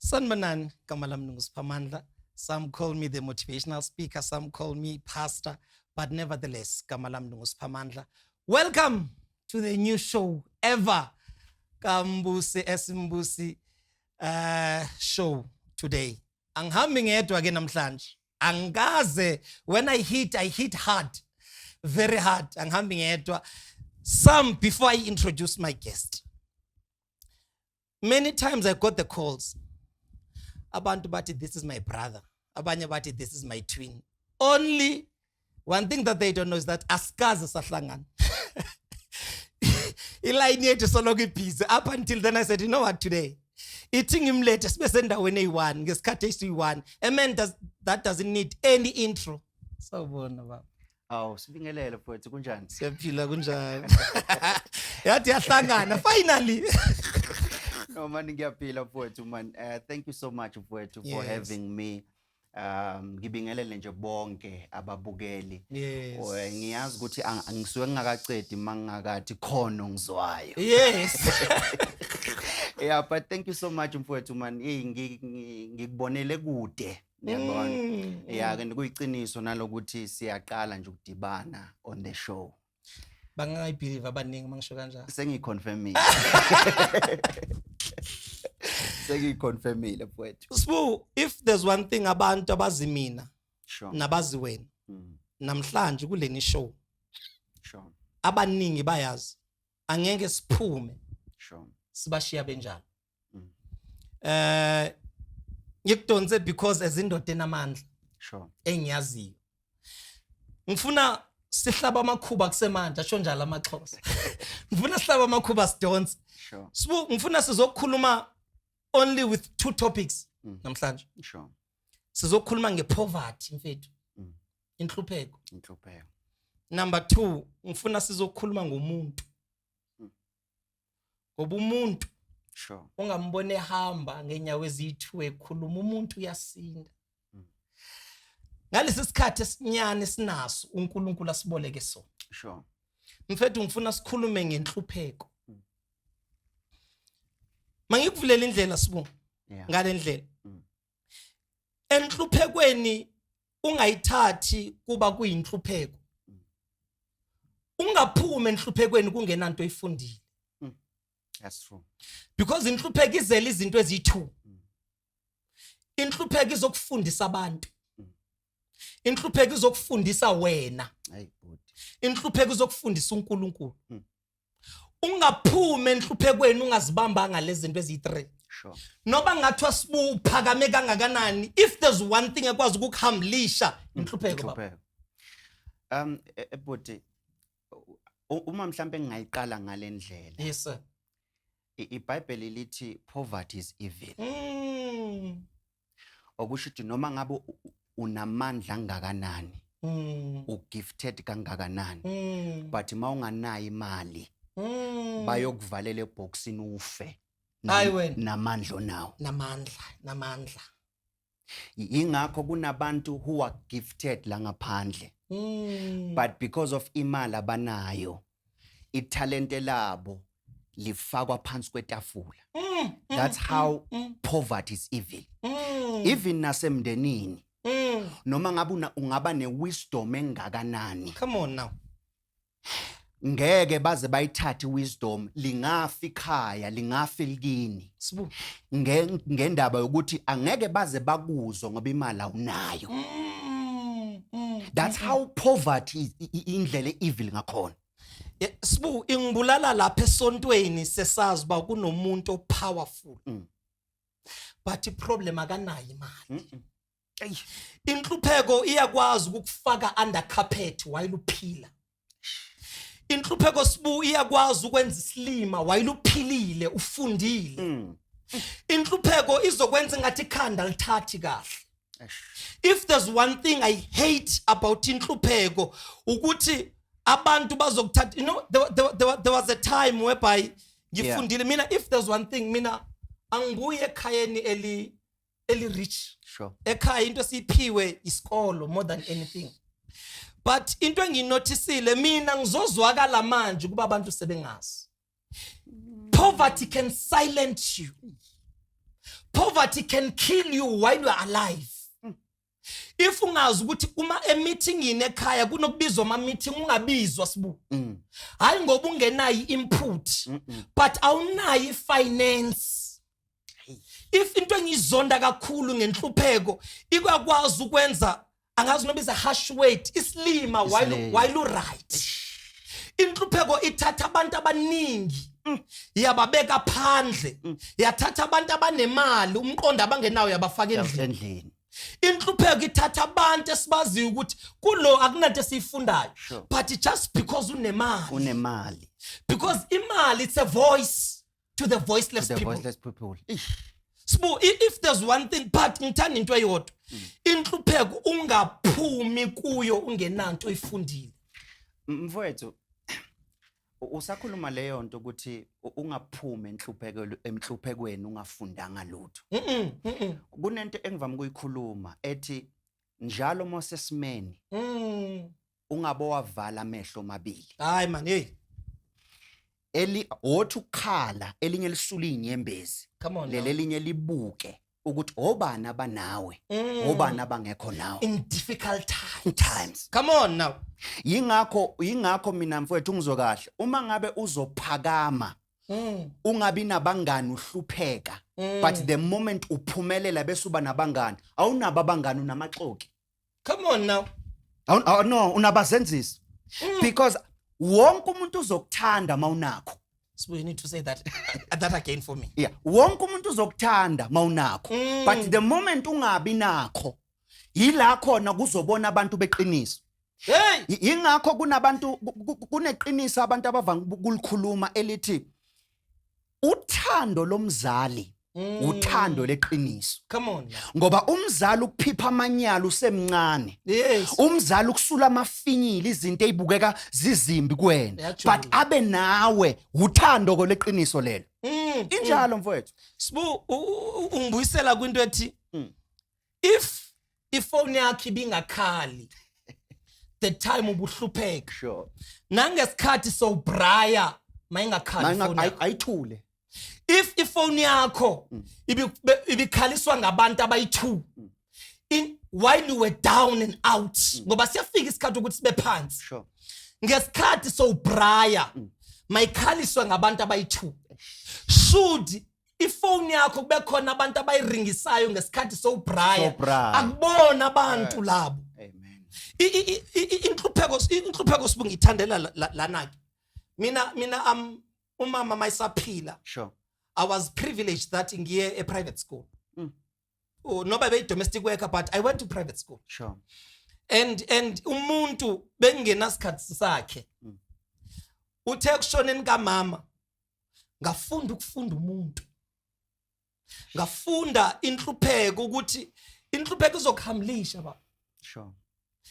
Sanibonani, igama lami nguSiphamandla. Some call me the motivational speaker, some call me pastor, but nevertheless, igama lami nguSiphamandla. Welcome to the new show ever. KaMbusi Esimbusi show today. Angihambi ngedwa ke namhlanje. Angikaze, when I hit hard. Very hard. Angihambi ngedwa. Some before I introduce my guest. Many times I got the calls. Abantu bathi, "This is my brother." Abanye bathi, "This is my twin." Only one thing that they don't know is that asikaze sahlangana. Ilayini yethu soloko ibhizi. Up until then I said, "You know what, today ithi ngimlethe sibe sendaweni eyi-one ngesikhathi esiyi-one." A man that doesn't need any intro. Sawubona, baba. Awu, sibingelele mfowethu, kunjani? Siyaphila, kunjani? Yathi yahlangana finally. No man, ngiyaphila mfowethu man. Thank you so much, mfowethu, for having me. Ngibingelele nje bonke ababukeli. Ngiyazi ukuthi angisuke ngingakacedi mangingakathi khona ngizwayo. Yeah, but thank you so much, mfowethu man. Hey, ngikubonele kude. Ngiyabona. Yeah, ke kuyiqiniso nalokuthi siyaqala nje ukudibana on the show. Bangangayibelieve abaningi mangisho kanjalo. Sengiyiconfirmile. Sengiyiconfirmile, mfowethu. Sibu, if there's one thing abantu abazi mina nabazi wena namhlanje kuleni show, abaningi bayazi angeke siphume sibashiya benjalo. Ngikudonse because as indoda enamandla engiyaziyo, ngifuna sihlaba amakhuba kusemanje, asho njalo amaXhosa, ngifuna sihlaba amakhuba, sidonse. Sibu, ngifuna sizokhuluma only with two topics namhlanje. Sizokhuluma ngepoverty, mfethu, inhlupheko. Inhlupheko. Number 2, ngifuna sizokhuluma ngomuntu, ngoba umuntu ungambona ehamba ngenyawo eziyi-2 ekhuluma, umuntu uyasinda. Ngalesi sikhathi esinyane esinaso uNkulunkulu asiboleke sona, mfethu, ngifuna sikhulume ngenhlupheko. Mangikuvulela indlela, Sibu, ngale ndlela, enhluphekweni ungayithathi kuba kuyinhlupheko. Ungaphumi enhluphekweni kungenanto oyifundile. That's true. Because inhlupheko izele izinto eziyi-2. Inhlupheko izokufundisa abantu. Inhlupheko izokufundisa wena. Hey bhuti. Inhlupheko izokufundisa uNkulunkulu. Ungaphumi enhluphekweni ungazibambanga lezi zinto eziyi-3. Noba ngathiwa, Sibu, uphakame kangakanani, if there's one thing ekwazi ukukuhambulisha, inhlupheko, baba. Inhlupheko. Bhuti, uma mhlambe ngingayiqala ngalendlela. Yes sir. IBhayibheli lithi poverty is evil. Okusho ukuthi noma ngabe unamandla angakanani, ugifted kangakanani, but mawunganayo imali, bayokuvalela eboxini ufe Hayi wena. Namandla onawo. Namandla, namandla. Ingakho kunabantu who are gifted la ngaphandle, but because of imali abanayo, ithalente labo lifakwa phansi kwetafula. That's how poverty is evil. Even nasemndenini, noma ngabe ungaba newisdom engakanani, Come on now. Ngeke baze bayithathe wisdom, lingafi ikhaya, lingafi likini. Sibu. Ngendaba yokuthi angeke baze bakuzwe ngoba imali awunayo. That's how poverty is, indlela evil ngakhona. Yeah, Sibu, ingibulala lapha esontweni sesazi uba kunomuntu opowerful, but iproblem akanayo imali. Eyi. Inhlupheko iyakwazi ukukufaka under carpet while uphila. Inhlupheko, Sibu, iyakwazi ukwenza isilima while uphilile, ufundile. Inhlupheko izokwenza ngathi ikhanda lithathi kahle. Eish. If there's one thing I hate about inhlupheko, ukuthi abantu bazokuthatha. There was a time whereby ngifundile mina. If there's one thing, mina angibuye ekhayeni eli rich. Ekhaya into esiyiphiwe isikolo more than anything, but into enginotisile mina, ngizozwakala manje kuba abantu sebengazi, poverty can silence you. Poverty Poverty can kill you while you are alive. If ungazi ukuthi uma emeetingini ekhaya kunokubizwa ama meeting, ungabizwa, Sibu, hayi ngoba ungenayo input, but awunayo ifinance. If into engizonda kakhulu ngenhlupheko, ikwakwazi ukwenza, angazi noma is a harsh word, isilima while Isilima. while you right. Inhlupheko ithatha abantu abaningi, yababeka phandle, yathatha abantu abanemali, umqondo abangenawo, yabafaka endlini. Endlini. Inhlupheko ithatha abantu esibaziyo ukuthi kulo akunanto esiyifundayo, but just because unemali. Unemali. Because imali, it's a voice to the voiceless The people. voiceless people. Ish. Sibu, if there's one thing, but ngithanda into eyodwa, inhlupheko ungaphumi kuyo ungenanto oyifundile. Mfowethu, usakhuluma leyo nto ukuthi ungaphumi enhluphekweni ungafundanga lutho. Kunento engivame ukuyikhuluma ethi njalo mosesimeni ungabe wavala amehlo amabili. Hayi man, hey. Eli wothi ukukhala, elinye lisula inyembezi. Come on now. Leli elinye libuke ukuthi obani abanawe, obani abangekho nawe in difficult times. Times. Come on now. Yingakho mina, mfowethu, ungizwe kahle, uma ngabe uzophakama, ungabi nabangani uhlupheka, but the moment uphumelela bese uba nabangani, awunabo abangani, unamaxoki. Come on now. No, unabazenzisi, because wonke umuntu uzokuthanda mawunakho. So you need to say that again for me. Yeah, wonke umuntu uzokuthanda mawunakho, but the moment ungabi nakho, yila khona kuzobona abantu beqiniso. Hey. Yingakho kunabantu kuneqiniso abantu abavanga ukulikhuluma elithi uthando lomzali uthando leqiniso. Come on now. Ngoba umzali ukuphipha amanyala usemncane, umzali ukusula amafinyila, izinto ezibukeka zizimbi kuwena, Uyajula. but abe nawe, uthando ko leqiniso lelo. Injalo, mfowethu. Sibu, ungibuyisela kwinto ethi if ifone yakho ibingakhali the time ubuhlupheka, nangesikhathi sowubraya, mayingakhali ifoni yakho. Ayithule. If ifone yakho ibikhaliswa ngabantu abayi-two in while you were down and out, ngoba siyafika isikhathi ukuthi sibe phansi, ngesikhathi sowubraya, mayikhaliswe ngabantu abayi-two. Should ifoni yakho kube khona abantu abayiringisayo ngesikhathi sowubraya, Sowubraya. akubona abantu labo. Amen. Inhlupheko, Sibu, ngiyithandela lana-ke mina umama mayisaphila, I was privileged that ngiye e-private school. Oh, noba beyi-domestic worker, but I went to private school. And umuntu bengenasikhathi sakhe. Uthe kushoneni kamama, ngafunda ukufunda umuntu, ngafunda inhlupheko, ukuthi inhlupheko izokuhamlisha ba.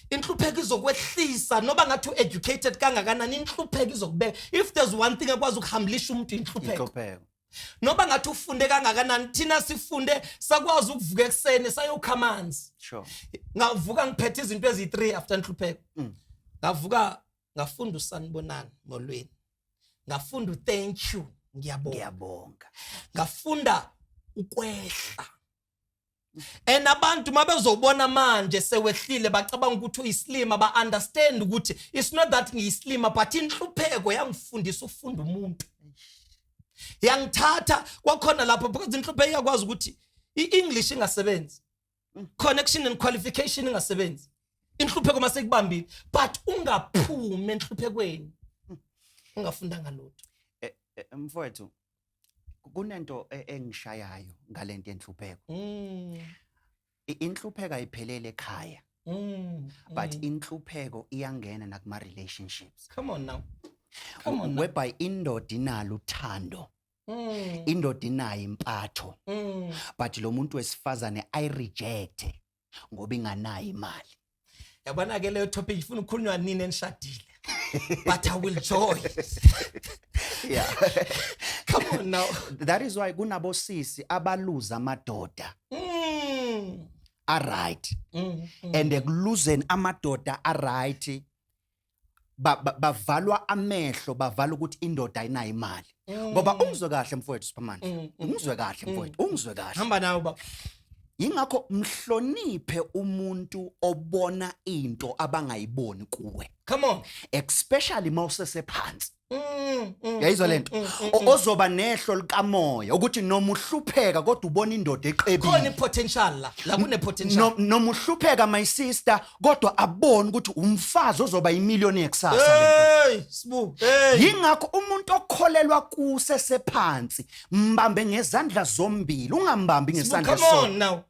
Inhlupheko izokwehlisa, noba ngathi u-educated kangakanani, inhlupheko izokubeka. If there's one thing ekwazi ukuhamlisha umuntu, inhlupheko. Inhlupheko. Noba ngathi ufunde kangakanani, thina sifunde sakwazi ukuvuka ekuseni sayokha amanzi. Ngavuka ngiphethe izinto eziyi-3 after inhlupheko. Ngavuka ngafunda usanibonani, molweni, ngafunda u-thank you, ngiyabonga. Ngiyabonga. Ngafunda ukwehla, and abantu mabezobona manje sewehlile, bacabanga ukuthi uyislima. Ba-understand ukuthi it's not that ngiyislima, but inhlupheko yangifundisa ukufunda umuntu, yangithatha kwakhona lapho, because inhlupheko iyakwazi ukuthi i-English ingasebenzi, connection and qualification ingasebenzi, inhlupheko masekubambile, but ungaphumi enhluphekweni ungafundanga lutho. Mfowethu, kunento engishayayo ngalento yenhlupheko. Inhlupheko ayiphelele ekhaya, but inhlupheko iyangena nakuma relationships. Come on now, come on now. Whereby indoda inalo uthando, indoda inayo impatho, but lo muntu wesifazane ayireject ngoba inganayo imali. Yabona ke, leyo topic ifuna ukukhulunywa nini enishadile, but I will join. Come on now. That is why kunabosisi abaluza amadoda aright, and ekuluzeni amadoda aright, bavalwa amehlo, bavala ukuthi indoda ayinayo imali. Ngoba ungizwe kahle, mfowethu Siphamandla, ungizwe kahle, mfowethu, ungizwe kahle. Hamba nawe, baba. Yingakho mhloniphe umuntu obona into abangayiboni kuwe, Come on. Especially mawusesephansi. Yayizwa lento? Ozoba nehlo likamoya ukuthi noma uhlupheka kodwa ubona indoda Khona eqebile. I-potential la, la kune potential. Noma uhlupheka, my sister, kodwa abone ukuthi umfazi ozoba imillionaire kusasa lento. Hey, Sibu, hey. Yingakho umuntu okholelwa kusesephansi mbambe ngezandla zombili, ungambambi Sibu, ngesandla come sodwa. on now.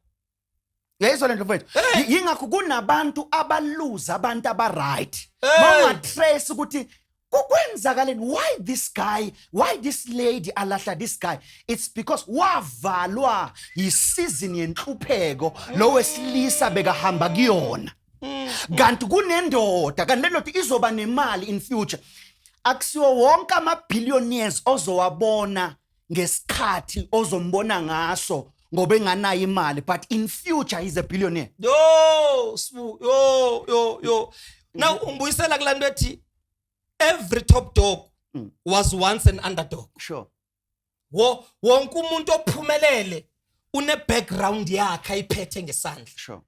Uyayizwa lento, mfowethu? Hey. Yingakho kunabantu abaluza abantu aba-right. Hey. Mawungatrace ukuthi kukwenzakaleni, why this guy, why this lady alahla this guy, it's because wavalwa yisizini yenhlupheko lo wesilisa bekahamba kuyona, kanti kunendoda, kanti le ndoda izoba nemali in future. Akusiwo wonke ama-billionaires ozowabona ngesikhathi ozombona ngaso ngoba enganayo imali, but in future he's a billionaire. Yo, Sibu, yo, yo, yo. Now ungibuyisela kulanto ethi every top dog was once an underdog. Wo wonke umuntu ophumelele une background yakhe ayiphethe ngesandla.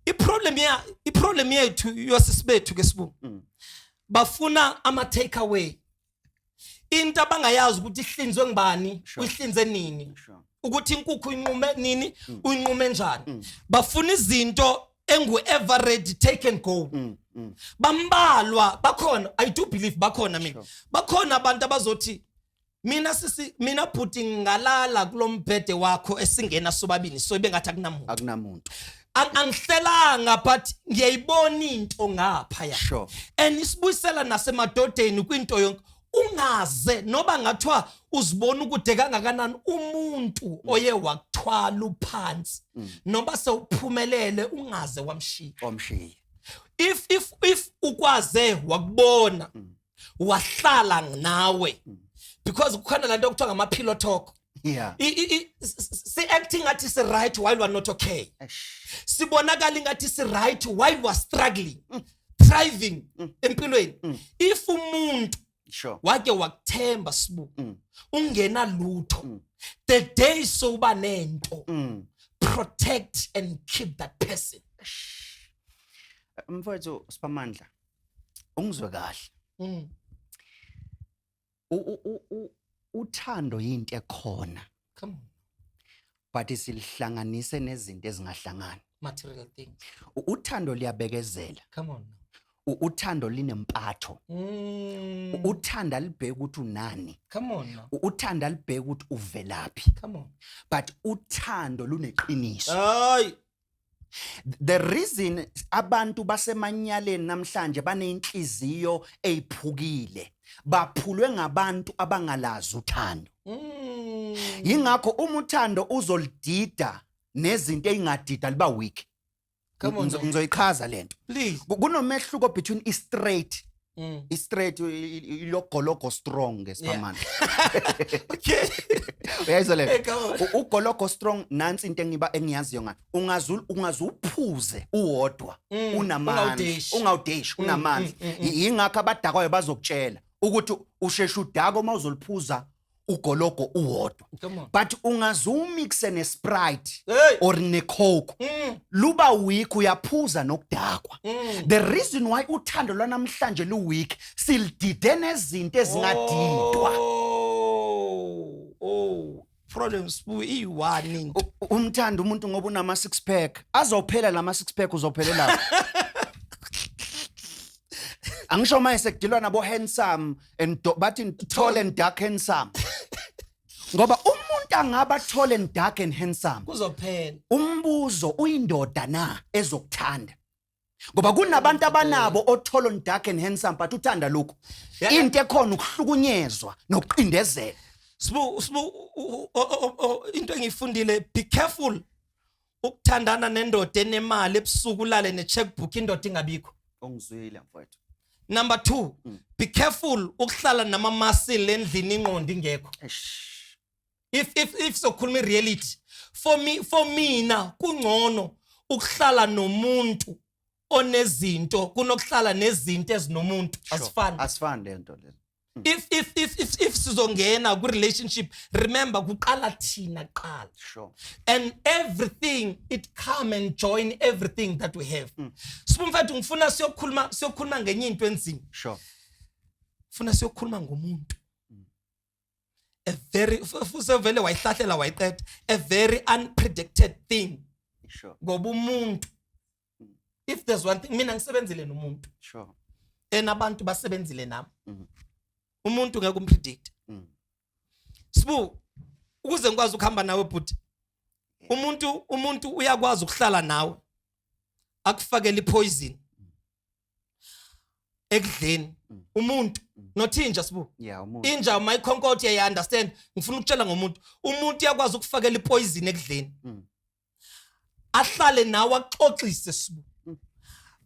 I-problem yethu yosisi bethu ke, Sibu, bafuna ama takeaway, into abangayazi ukuthi ihlinzwe ngibani, uyihlinze nini, ukuthi inkukhu inqume nini, uyinqume njani. Bafuna izinto engu ever ready, take and go. Bambalwa bakhona, I do believe bakhona mina, bakhona abantu abazothi, "Mina sisi, mina bhuti, ngingalala kulombhede wakho esingena sobabini, so ibe ngathi akunamuntu." Akunamuntu. Angihlelanga, but ngiyayibona into ngapha ya. And isibuyisela nasemadodeni kwinto yonke. Ungaze noba ngathiwa uzibona ukude kangakanani, umuntu oye wakuthwala uphansi noba sewuphumelele, ungaze wamshiya. Omshiya. If ukwaze wakubona, wahlala nawe, because kukhona lento okuthiwa ngama-pillow talk. Si-acting ngathi si-right while we're not okay. Eish. Sibonakala ingathi si-right while we're struggling, thriving empilweni. If umuntu wake wakuthemba, Sibu, ungena lutho, the day sowuba nento, protect and keep that person. Mfowethu Siphamandla, ungizwe kahle. Uthando yinto ekhona, Come on. But silihlanganise nezinto ezingahlangani. Material things. Uthando liyabekezela. Come on. Uthando linempatho. Uthando alibheki ukuthi unani. Come on now. Uthando alibheki ukuthi uvelaphi. Come on. But uthando luneqiniso. Hayi. The reason abantu basemanyaleni namhlanje banenhliziyo eyiphukile, baphulwe ngabantu abangalazi uthando. Yingakho uma uthando uzolidida nezinto eyingadida, liba weak. Come on now. Ngizoyichaza lento. Please. Kunomehluko between i-straight, i-straight ilogologo strong ngesiphamandla. Uyayizwa Hey, lento? come on. Ugologo strong, nansi into engiba engiyaziyo ngayo: ungaze uphuze uwodwa, unamandla. Ungawudishi. Ungawudishi, unamandla. Yingakho abadakwayo bazokutshela ukuthi usheshe udaka uma uzoliphuza ugologo uwodwa. Come on. But ungazumixe nesprite Hey. or necoke, luba weak, uyaphuza nokudakwa. The reason why uthando lwanamhlanje lu-weak, silidide nezinto ezingadidwa. Oh, problem, Sibu, iyi-one into. Umthanda umuntu ngoba unama six pack, azophela lama six pack, uzophelela. Angisho manje sekudilwa nabo handsome and bathi tall and dark handsome, ngoba umuntu angaba tall and dark and handsome, Kuzophela. Umbuzo, uyindoda na ezokuthanda? Ngoba kunabantu abanabo o-tall and dark and handsome, but uthanda lokhu, into ekhona ukuhlukunyezwa nokuqindezela. Sibu, into engiyifundile, be careful ukuthandana nendoda enemali, ebusuku ulale ne-checkbook, indoda ingabikho. Ongizwile, mfowethu? Number 2, be careful ukuhlala nama-muscle endlini, ingqondo ingekho. Eish. If sokhuluma i-reality, for me, for mina kungcono ukuhlala nomuntu onezinto kunokuhlala nezinto ezinomuntu. Asifani. Asifani le nto le. If sizongena ku relationship, remember, kuqala thina kuqala. And everything, it come and join everything that we have. Sibu mfethu, ngifuna siyokhuluma ngenye into enzima. Funa siyokhuluma ngomuntu a very usevele wayihlahlela wayiqeda, a very unpredicted thing. Ngoba umuntu, if there's one thing, mina ngisebenzile nomuntu and abantu basebenzile nami. Umuntu ngeke umpredict. Sibu, ukuze ngikwazi ukuhamba nawe bhuti, umuntu uyakwazi ukuhlala nawe akufakele ipoison ekudleni. Umuntu, not inja, Sibu. Yeah, umuntu. Inja mayikhonkothe, uyayi understand. Ngifuna ukutshela ngomuntu. Umuntu uyakwazi ukufakela ipoison ekudleni. Ahlale nawe axoxise, Sibu.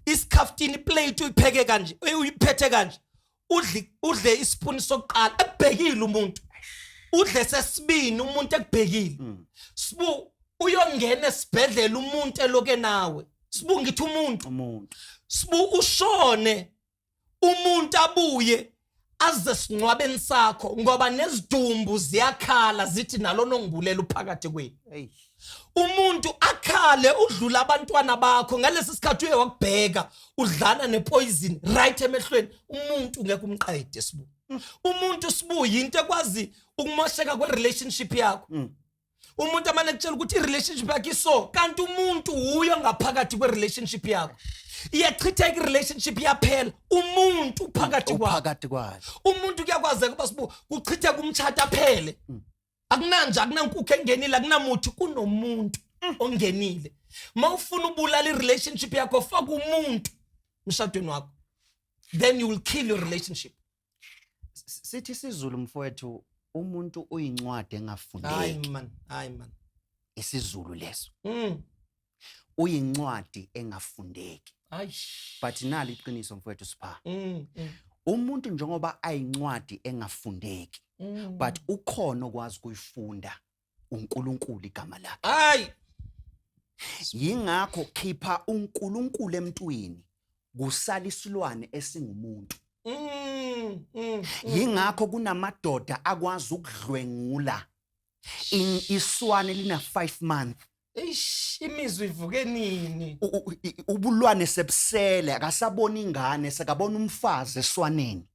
Isikhaftini, iplate uyipheke kanje, uyiphethe kanje, udle isipuni sokuqala ekubhekile umuntu, udle sesibini umuntu ekubhekile. Sibu, uyongena esibhedlela umuntu eloke nawe. Sibu, ngithi umuntu. Umuntu. Sibu, ushone umuntu abuye aze singcwabeni sakho, ngoba nezidumbu ziyakhala zithi nalona ongibulela uphakathi kwenu. Hey. Umuntu akhale udlula abantwana bakho ngalesi sikhathi uye wakubheka udlana nepoison right emehlweni. Umuntu ngeke umqede, Sibu. Umuntu, Sibu, into ekwazi ukumosheka kwe-relationship yakho. Umuntu amane kutshela ukuthi i-relationship yakhe iso, kanti umuntu uyo ngaphakathi kwe-relationship yakho. Iyachitheka i-relationship, iyaphela, umuntu phakathi kwakho. Uphakathi kwayo. Umuntu kuyakwazeka uba, Sibu, kuchitheka umtshato aphele. Akunanja, akunankukhu engenile, akunamuthi, kunomuntu ongenile. Uma ufuna ubulala i-relationship yakho, faka umuntu emshadweni wakho, then you will kill your relationship. Sithi isiZulu, mfowethu, umuntu uyincwadi Hayi engafundeki. man, hayi man. IsiZulu leso. Uyincwadi engafundeki. Hayi. But nali iqiniso, mfowethu Sipha. Umuntu njengoba ayincwadi engafundeki, but ukhona okwazi ukuyifunda, uNkulunkulu igama lakhe. Hayi. Yingakho khipha uNkulunkulu emntwini, kusala isilwane esingumuntu. Yingakho kunamadoda akwazi ukudlwengula iswane lina 5 month. Eish, imizwa ivuke nini? Ubulwane sebusele, akasabona ingane, sekabona umfazi eswaneni.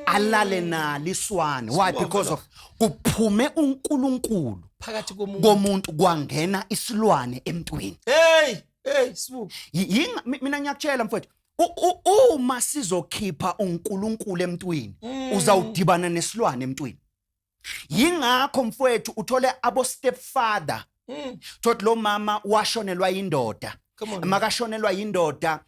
Alale nalo iswane. Why? Sibonga Because lokho. of kuphume uNkulunkulu phakathi komuntu. Komuntu, kwangena isilwane emntwini. Hey, hey, Sibu. Mina ngiyakutshela, mfowethu, uma sizokhipha uNkulunkulu emntwini, uzawudibana nesilwane emntwini. Yingakho, mfowethu, uthole abo stepfather. Thothi lo mama washonelwa indoda. Come on. Makashonelwa indoda,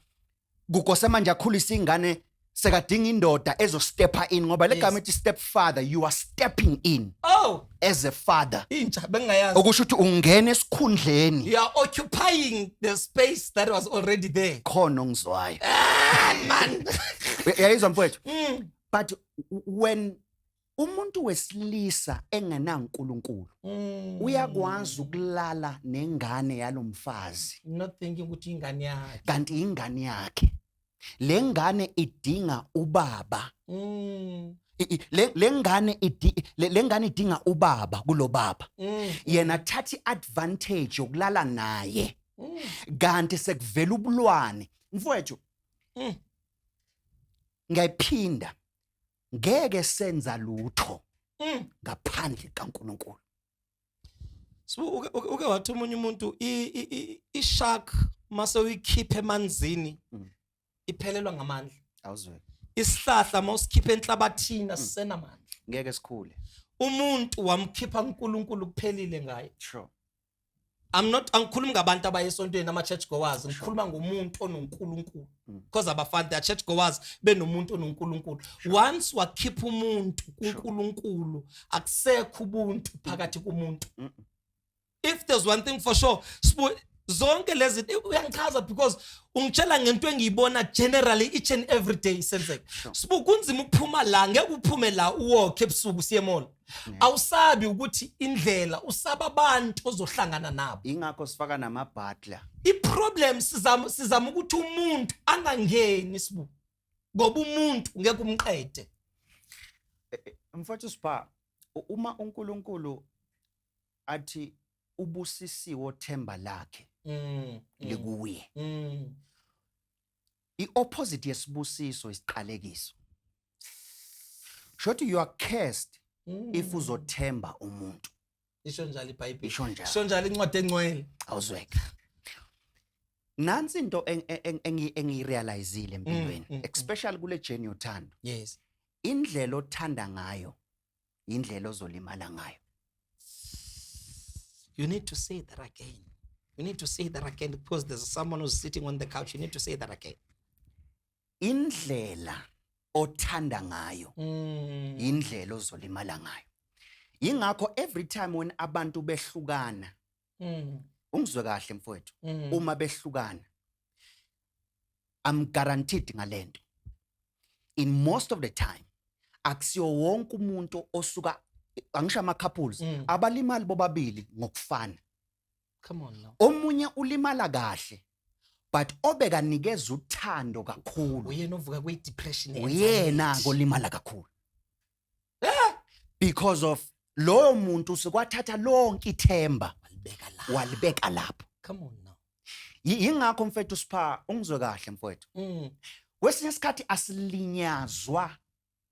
kugose manje akhulisa ingane, sekadinga indoda ezostepa in, ngoba le gama ethi stepfather, you are stepping in Oh, as a father. Intsha bengayazi. Okusho ukuthi ungena esikhundleni. You are occupying the space that was already there. Khona ongizwayo? Ah, man. Yayizwa, mfowethu? But when umuntu wesilisa engenankulunkulu, uyakwazi ukulala nengane yalomfazi. Not thinking ukuthi ingane yakhe. Kanti ingane yakhe, le ngane idinga ubaba. Le ngane idinga ubaba kulo baba. Yena thatha iadvantage yokulala naye, kanti sekuvela ubulwane, mfowethu. Ngiyayiphinda, ngeke senza lutho ngaphandle kaNkulunkulu. So uke wathi omunye umuntu i-shark mase uyikhipha emanzini iphelelwa ngamandla. Awuzwe. Isihlahla mawusikhipha enhlabathini asisenamandla. Ngeke sikhule. Umuntu wamkhipha uNkulunkulu, kuphelile ngaye. I'm not, angikhulumi ngabantu abaye esontweni, ama church goers. Ngikhuluma ngomuntu onoNkulunkulu, because abafani, they are church goers benomuntu onoNkulunkulu. Once wakhipha umuntu kuNkulunkulu, akusekho ubuntu phakathi komuntu. If there's one thing for sure, Sibu, zonke lezi uyangichaza because ungitshela ngento engiyibona generally each and every day isenzeka. Sibu, kunzima ukuphuma la, ngeke uphume la uwalk ebusuku siye mall. Awusabi ukuthi indlela, usaba abantu ozohlangana nabo. Ingakho sifaka namabutler. I-problem, sizama ukuthi umuntu angangeni, Sibu, ngoba umuntu ngeke umqede. Mfowethu Sipha, uma uNkulunkulu athi ubusisiwe themba lakhe likuye, i-opposite yesibusiso isiqalekiso. Shothi you are cursed if uzothemba umuntu. Isho njalo iBhayibheli. Isho njalo. Isho njalo incwadi engcwele. Awuzweke. Nansi into engiyirealizile empilweni, especially kule journey yothando. Indlela othanda ngayo indlela ozolimala ngayo. You need to say that again. You need to say that again because there's someone who's sitting on the couch. You need to say that again. Indlela othanda ngayo indlela ozolimala ngayo. Ingakho every time when abantu behlukana, ungizwe kahle mfowethu, uma behlukana, I'm guaranteed ngalento. In most of the time akusiyo wonke umuntu osuka, angisho ama couples, abalimali bobabili ngokufana. Come on now. Omunye ulimala kahle, but obekanikeza uthando kakhulu uyena ovuka kwi depression. Uyena kolimala kakhulu. Because of loyo muntu usukwathatha lonke ithemba walibeka la. Walibeka lapho. Come on now. Yingakho mfethu Sipha, ungizwe kahle mfowethu. Kwesinye isikhathi asilinyazwa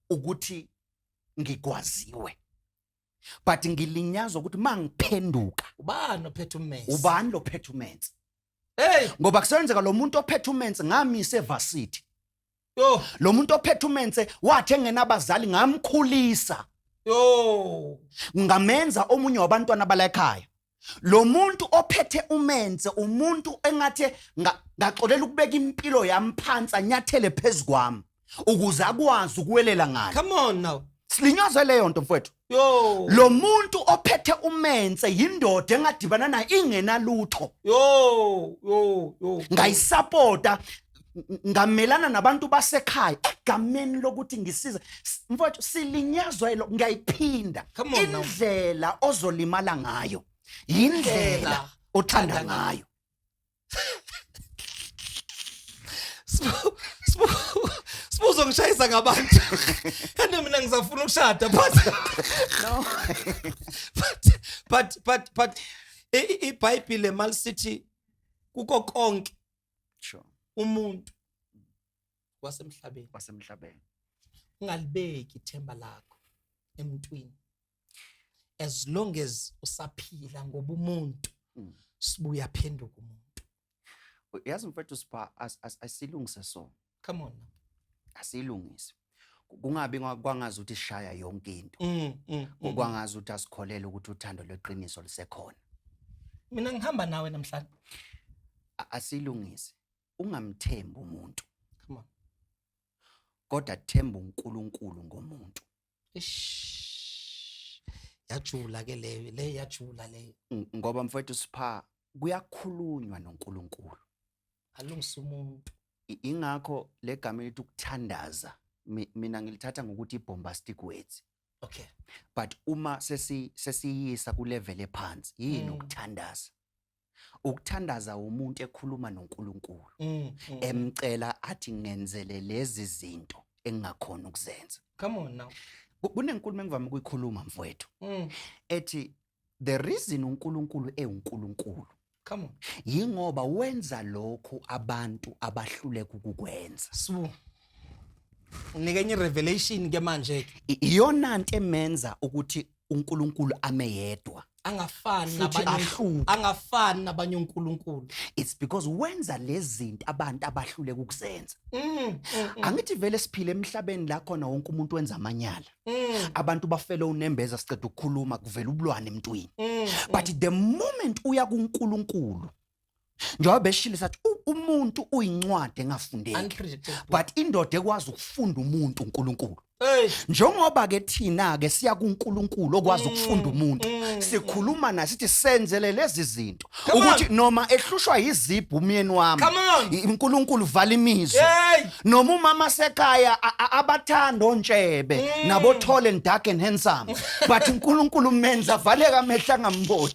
ukuthi ngigwaziwe, but ngilinyazwa ukuthi mangiphenduka ubani ophethe ummese? Ubani lo phethe umense? Hey. Ngoba kusenzeka lo muntu ophethe umense ngamise evarsity. Yo. Lo muntu ophethe umense wathi engenabazali ngamkhulisa. Yo. Ngamenza omunye wabantwana bala ekhaya. Lo muntu ophethe umense umuntu engathe ngaxolela ukubeka impilo yami phansi anyathele phezukwami ukuze akwazi ukuwelela ngalo. Come on now. Silinyazwe leyo nto mfowethu. Yo. Lo muntu ophethe umense yindoda engadibana naye ingenalutho. Yo, yo, yo. Ngayisupporta, ngamelana nabantu basekhaya egameni lokuthi ngisize. Mfowethu, silinyazwa lo, ngiyayiphinda. Come on now. Indlela ozolimala ngayo yindlela Indlela othanda othanda ngayo. Sibuzo ngishayisa ngabantu. Kanti mina ngisafuna ukushada, but No. but iBhayibheli malisithi kuko konke umuntu wasemhlabeni wasemhlabeni ungalibeki ithemba lakho emntwini as long as usaphila ngoba umuntu sibuya phenduka umuntu. Yazi mfethu Sipha, asilungise so. Come on now. Asilungise. Kungabi kwangazi ukuthi sishaya yonke into. Kwangazi ukuthi asikholele ukuthi uthando lweqiniso lisekhona. Mina ngihamba nawe namhlanje. Asilungise. Ungamthembi umuntu. Come on. Kodwa themba uNkulunkulu ngomuntu. Eish. Yajula ke leyo, le yajula leyo. Ngoba mfethu Sipha, kuyakhulunywa noNkulunkulu. Alungisa umuntu. Ingakho legama elithi ukuthandaza mina ngilithatha ngokuthi i-bombastic words. But uma sesiyisa ku level ephansi, yini ukuthandaza? Ukuthandaza umuntu ekhuluma noNkulunkulu. Emcela athi ngenzele lezi zinto engingakhona ukuzenza. Come on now. Kunenkulumo engivame ukuyikhuluma mfowethu. Ethi the reason uNkulunkulu ewuNkulunkulu. Come on. Yingoba wenza lokho abantu abahluleka ukukwenza. Sibu. Unike enye revelation ke manje ke. Iyona nto emenza ukuthi uNkulunkulu ame yedwa. Angafani Futhi nabanye, ahluke. angafani nabanye uNkulunkulu. It's because wenza lezi zinto abantu abahluleka ukuzenza. Angithi vele siphile emhlabeni la khona wonke umuntu wenza amanyala. Abantu bafele unembeza, siceda ukukhuluma kuvela ubulwane emntwini. But the moment uya kuNkulunkulu, njengoba beshile sathi umuntu uyincwadi engafundeki. Unpredictable. But indoda ekwazi ukufunda umuntu uNkulunkulu. Hey. Njengoba ke thina ke siya kuNkulunkulu okwazi ukufunda umuntu, sikhuluma naye sithi senzele lezi zinto Come on. ukuthi noma ehlushwa yizibhu umyeni wami, Come on. uNkulunkulu vala imizwa. Hey. Noma umama sekhaya abathanda ontshebe nabo tall and dark and handsome, but uNkulunkulu umenza avaleka amehlo angamboni.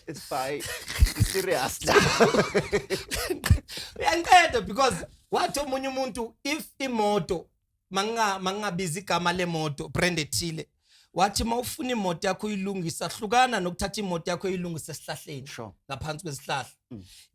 It's fine. It's serious. Uyanqeda because wathi omunye umuntu if imoto Mangingabiza igama lemoto, brand ethile, wathi mawufuna imoto yakho uyilungisa, hlukana nokuthatha imoto yakho uyilungise esihlahleni, ngaphansi kwesihlahla.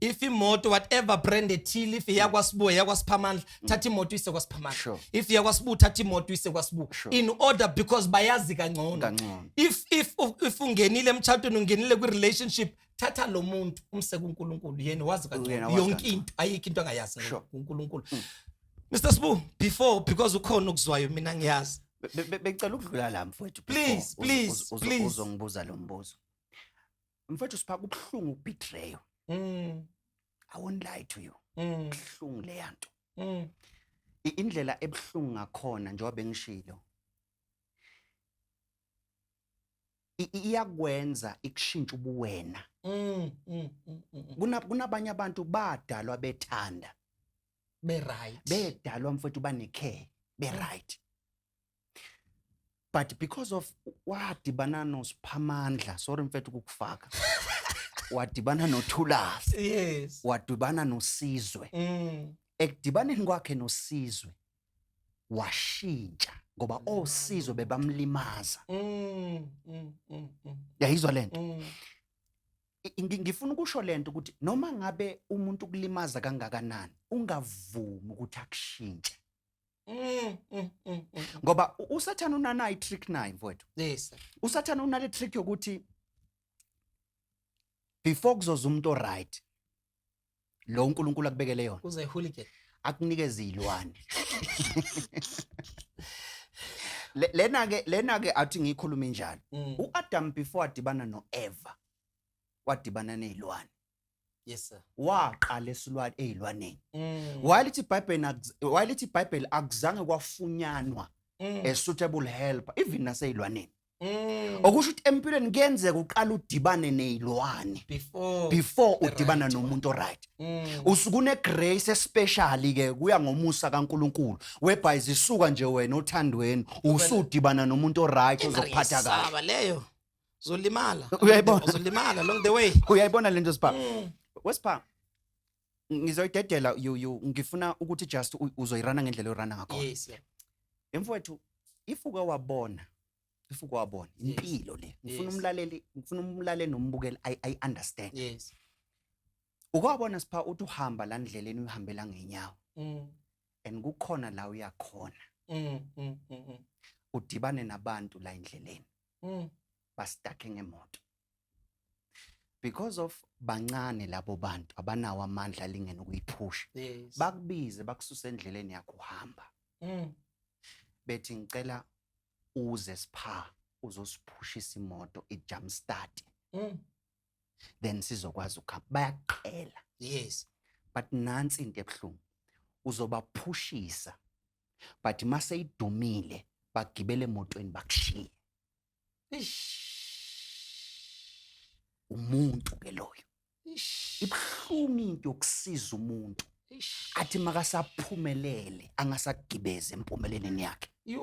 If imoto, whatever brand ethile, if iyakwaSibuya, yakwaSiphamandla, thatha imoto uyise kwaSiphamandla. If iyakwaSibu, thatha imoto uyise kwaSibu, in order because bayazi kangcono. Kangcono. If ungenile emtshatweni, ungenile kwi-relationship, thatha lo muntu umse kuNkulunkulu, yena wazi Yena kangcono wazi yonke kangcono. into. Ayikho into angayazi uNkulunkulu. Mr Sibu, before, because ukhona ukuzwayo, mina ngiyazi. Bengicela ukudlula la, mfowethu, before Please, please, please. uzongibuza lo mbuzo, mfowethu. Sipha, kubuhlungu ukubetray. I won't lie to you. Kubuhlungu leya nto. Indlela ebuhlungu ngakhona, njengoba bengishilo, iyakwenza ikushintsha ubuwena. Kunabanye abantu badalwa bethanda, Be right. Bedalwa, mfowethu, bane-care, be-right, but because of wadibana noSiphamandla, sorry mfethu ukukufaka, wadibana noThulasi, wadibana noSizwe, ekudibaneni kwakhe noSizwe washintsha, ngoba oSizwe bebamlimaza. Yayizwa lento? Mm. Ngifuna ukusho lento ukuthi noma ngabe umuntu kulimaza kangakanani, ungavumi ukuthi akushintshe, ngoba uSathane unanayo i-trick naye, mfowethu. USathane unale trick yokuthi before kuzoza umuntu oright lo uNkulunkulu akubekele yona, Kuze hooligan. Akunikeze izilwane. Lena ke athi ngikhulume njalo. uAdam before adibana noEva wadibana nezilwane. Yes sir. Waqala esilwane, ezilwaneni. While ithi iBhayibheli akuzange kwafunyanwa a suitable helper even naseyilwaneni. Okusho ukuthi empilweni kuyenzeka uqala udibane nezilwane before before the udibana right one. nomuntu oright. Usuke une grace especially ke, kuya ngomusa kaNkuluNkulu, whereby zisuka nje wena othandweni usudibana nomuntu oright ozokuphatha kahle. Ngiyesaba leyo. Uzolimala. Uyayibona? Uzolimala along the way. Uyayibona lento, Sipha? Wesipha, ngizoyidedela you, ngifuna ukuthi just uzoyirana ngendlela yorana ngakhona. Yes. Yeah. Mfowethu, if uke wabona impilo le, ngifuna umlaleli, ngifuna umlaleli nombukeli I understand. Uke wabona, Sipha, uthi uhamba la ndleleni, uyihambela ngenyawo, and kukhona la uyakhona, udibane nabantu la endleleni, bastakhe ngemoto, because of bancane labo bantu, abanawo amandla alingene ukuyiphusha, bakubize, bakususe endleleni yakho uhamba, bethi ngicela uze, Sipha, uzosiphushisa imoto i-jump start, then sizokwazi ukuhamba. Bayaqela. But nansi into ebuhlungu, uzobaphushisa, but mase idumile bagibele emotweni bakushiye. Ish. Umuntu ke loyo. Ish. Ibuhlungu into yokusiza umuntu, Ish. athi makasaphumelele angasagibezi empumelelweni yakhe. Yo.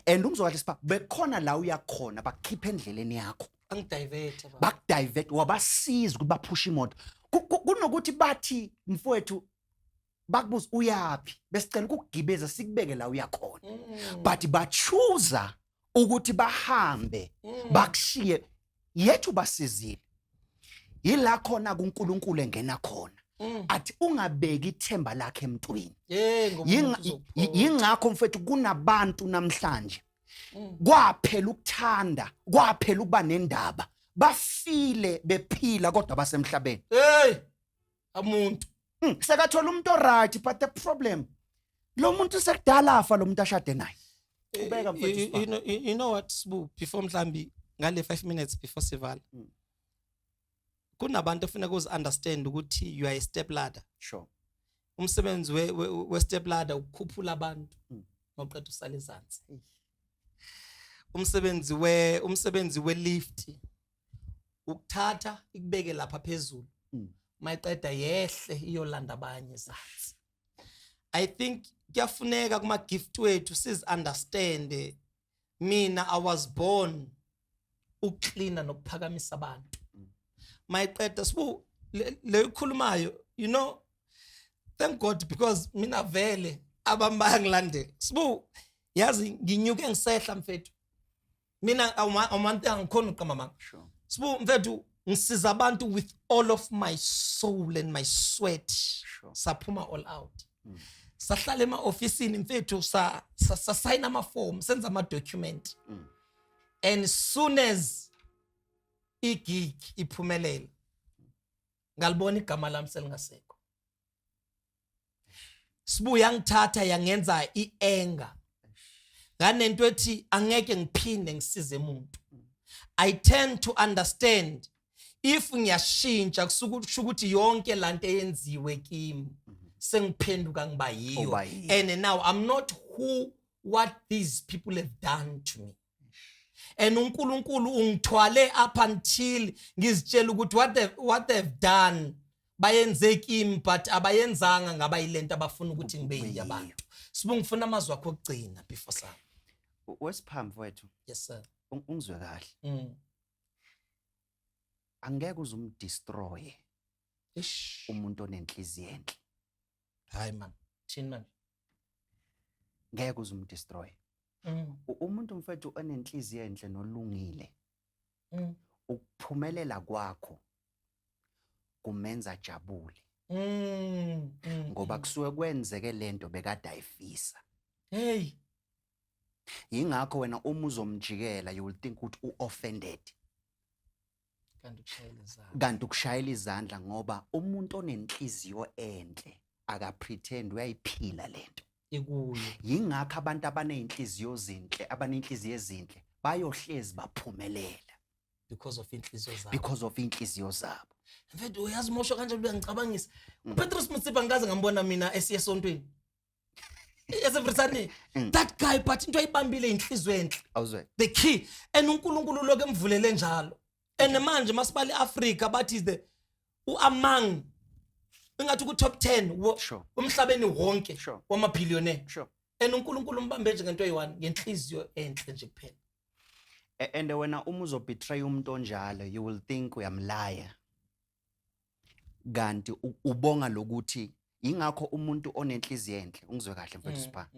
And umzwa kahle, Sipha, bekhona la uyakhona, bakukhipha endleleni yakho. Angidivert baba. Bakudivert, wabasiza ukuthi baphushe imoto. Kunokuthi bathi, mfowethu, bakubuza uyaphi, besicela ukugibeza sikubeke la uyakhona, but bachuza ukuthi bahambe, bakushiye yethu basizile. Yila khona kuNkulunkulu engena khona, athi ungabeki ithemba lakhe emntwini. Hey, ngoba umuntu uzokuphoxa. Yingakho, mfethu, kunabantu namhlanje kwaphela ukuthanda, kwaphela ukuba nendaba, bafile bephila kodwa basemhlabeni. Hey! Umuntu. Sekathola umuntu oright, but the problem, lo muntu sekudala afa, lo muntu ashade naye. Qhubeka, mfethu. You, Sipha. you know what, Sibu, before mhlambi ngale 5 minutes before sivala. Kunabantu ofuna ukuzi understand ukuthi you are a step ladder. Umsebenzi we step ladder ukukhuphula abantu. Mawuqeda usale ezansi. Umsebenzi we lift ukuthatha ikubeke lapha phezulu. Mayiqeda yehle iyolanda abanye ezansi. I think kuyafuneka kuma gift wethu siz understand. Mina, I was born ukucleana nokuphakamisa abantu. Mayiqeda, Sibu, le ikhulumayo, thank God, because mina vele Abami bayangilandela. Sibu, yazi nginyuke ngisehla mfethu. Mina awumanti angikhona uqamba manga. Sibu mfethu, ngisiza abantu with all of my soul and my sweat. Saphuma all out. Sahlala ema-ofisini mfethu, sasayina ama-form, senza ama-document. And soon as igig iphumelela, ngalibona igama lami selingasekho. Sibu, yangithatha yangenza i-anger, nganento ethi angeke ngiphinde ngisize umuntu. I tend to understand if ngiyashintsha, kusuke kusho ukuthi yonke lanto eyenziwe kimi sengiphenduka ngiba yiyo. Uba yiyo. And now I'm not who what these people have done to me, and uNkulunkulu ungithwale up until ngizitshela ukuthi what they've done, bayenze kimi, but abayenzanga ngaba yilento abafuna ukuthi ngibe yiyo abantu. Sibu, ngifuna amazwi akho okugcina before sa Wesiphambi mfowethu, Yes sir. Ungizwe kahle. Angeke uze umdestroy Ish. umuntu onenhliziyo enhle. Hayi man, thini manje? Ngeke uze umdestroy. Umuntu mfethu onenhliziyo enhle nolungile, ukuphumelela kwakho kumenza jabule, ngoba kusuke kwenzeke lento bekade ayifisa. Hey. Yingakho wena uma uzomjikela, you will think ukuthi u-offended. Kanti ukushayela izandla. Kanti ukushayela izandla, ngoba umuntu onenhliziyo enhle akapretend, uyayiphila lento. Ikuyo. Yingakho abantu abaney'nhliziyo zinhle, abanenhliziyo ezinhle, bayohlezi baphumelela. Because of inhliziyo zabo. Because of iy'nhliziyo zabo. Mfethu, uyazi mosho kanjalo uyangicabangisa. UPetrus Motsepe ngikaze ngambona mina esiye esontweni every Sunday. That guy, but into ayibambile inhliziyo enhle. Awuzwe. The key, and uNkulunkulu lokho emvulele njalo, and manje masibali Africa, bathi is the uamong, ingathi ku top 10 umhlabeni wonke wama billionaire. And uNkulunkulu umbambe nje ngento eyi-one, ngenhliziyo enhle nje kuphela. And wena uma uzobetray umuntu onjalo, you will think uyamlaya, kanti ubonga lokuthi ingakho umuntu onenhliziyo enhle, ungizwe kahle mfethu Sipha,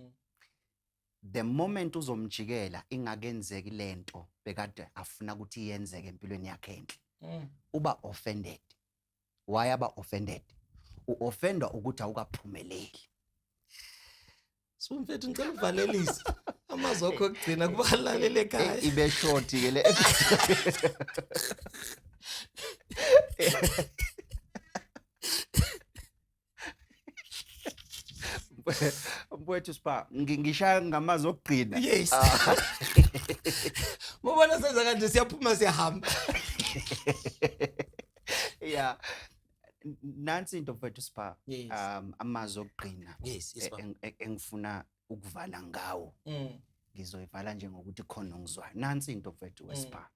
the moment uzomjikela ingakenzeki lento bekade afuna ukuthi iyenzeke empilweni yakhe enhle, uba offended. Why aba offended? U-offendwa ukuthi awukaphumeleli. So mfethu, ngicela uvalelise amazwi akho okugcina kubalaleli ekhaya. Ibe short ke le episode. Mfowethu Sipha, ngishaya ngamazwi okugcina. Yes, mubona senza kanje, siyaphuma, siyahamba. Yeah. Nansi into mfowethu Sipha, Yes. amazwi okugcina Yes, baba. engifuna ukuvala ngawo. Ngizoyivala nje ngokuthi khona ongizwayo. Nansi into mfowethu weSipha.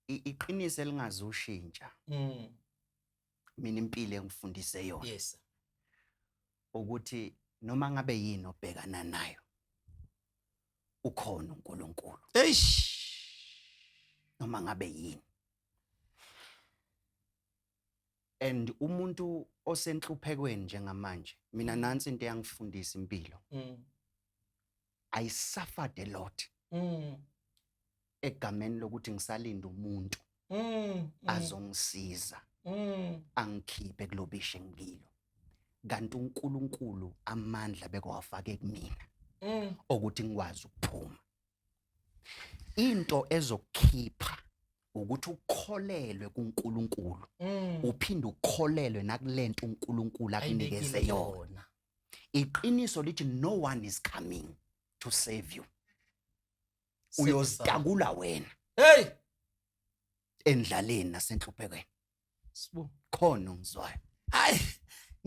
Iqiniso elingazushintsha. Mina impilo engifundise yona ukuthi noma ngabe yini obhekana nayo, ukhona uNkulunkulu. Eish. Noma ngabe yini. And umuntu osenhluphekweni njengamanje, mina nansi into eyangifundisa impilo. I suffered a lot egameni lokuthi ngisalinda umuntu azongisiza, angikhiphe kulobishe ngilo, kanti uNkulunkulu amandla bekawafake kumina ukuthi ngikwazi ukuphuma. Into ezokukhipha ukuthi ukholelwe kuNkulunkulu, uphinde ukholelwe nakulento uNkulunkulu akunikeze Ayibekile yona. Yona. Iqiniso lithi no one is coming to save you. Save yourself. Uyozitakula wena Hey. endlaleni nasenhluphekweni. Sibu. Khona ongizwayo. Hayi,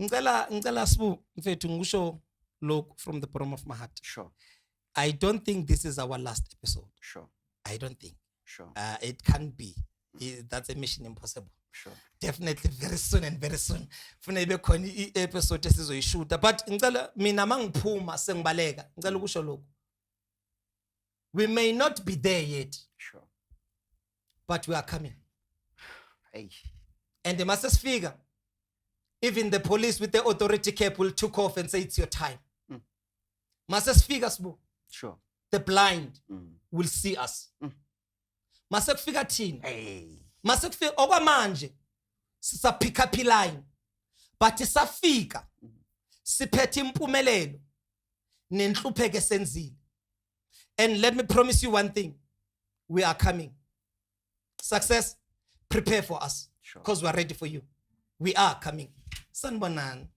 ngicela Sibu mfethu, ngisho lokhu from the bottom of my heart. I don't think this is our last episode. I don't think. It can't be. That's a mission impossible. Definitely very soon and very soon. Funa ibe khona i-episode esizoyishuta, but ngicela mina mangiphuma sengibaleka, ngicela ukusho lokhu. We may not be there yet, but we are coming. Hey. And mase sifika Even the police with the authority cap will took off and say, "It's your time." Mase sifika, Sibu, the blind will see us. Mase kufika thina, Hey. Mase kufika okwamanje sisa pick up line, but safika siphethe impumelelo nenhlupheko esenzile. And let me promise you one thing: we are coming. Success, prepare for us, because we are ready for you. We are coming. Sanibonani.